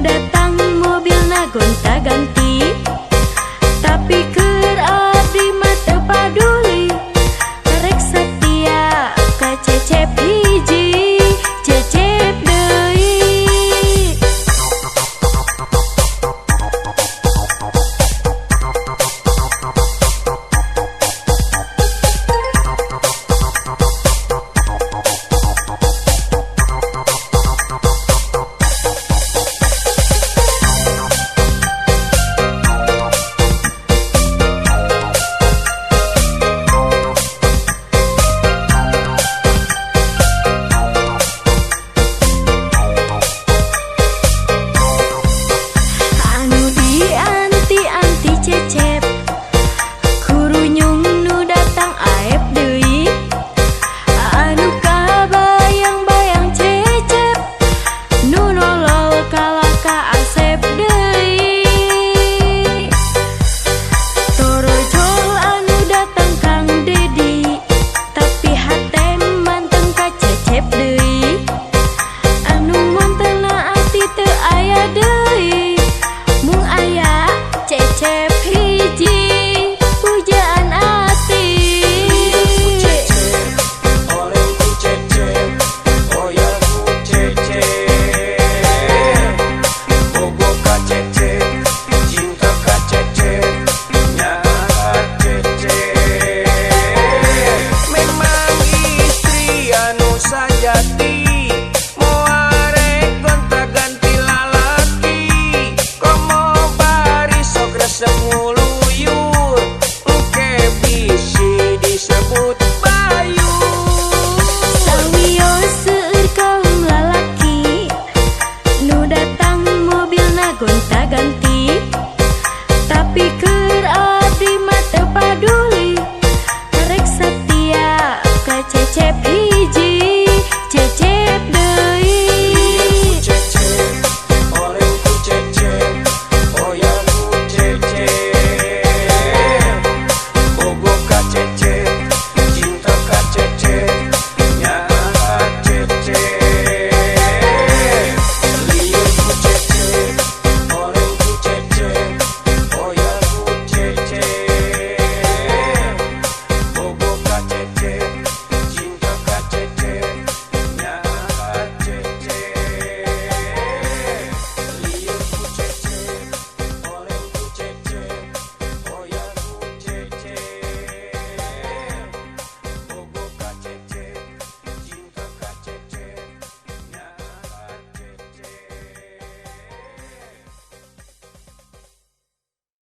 Datang mobilna gonta-ganti, tapi keur abdi mah teu paduli. Rek satia ka Cecep hiji, Cecep deui. Anu dianti-anti Cecep, kurunyung nu datang Aep deui. Anu kabayang-bayang Cecep, nu nolol kalah ka Asep deui. Torojol anu datang Kang Dedi, tapi hate manteng ka Cecep deui. Anu montena ati teu aya deui, mung aya Cecep hiji pujaan ati. Cecep, oleng ku Cecep, oyang ku Cecep, bogo ka Cecep, cinta ka Cecep, nyaah ka Cecep. Memang istri anu sajati, moal rek gonta-ganti lalaki. Komo bari sok resep nguluyur, engke bisi disebut bayu. Sawios seueur kaum lalaki, nu datang mobilna gonta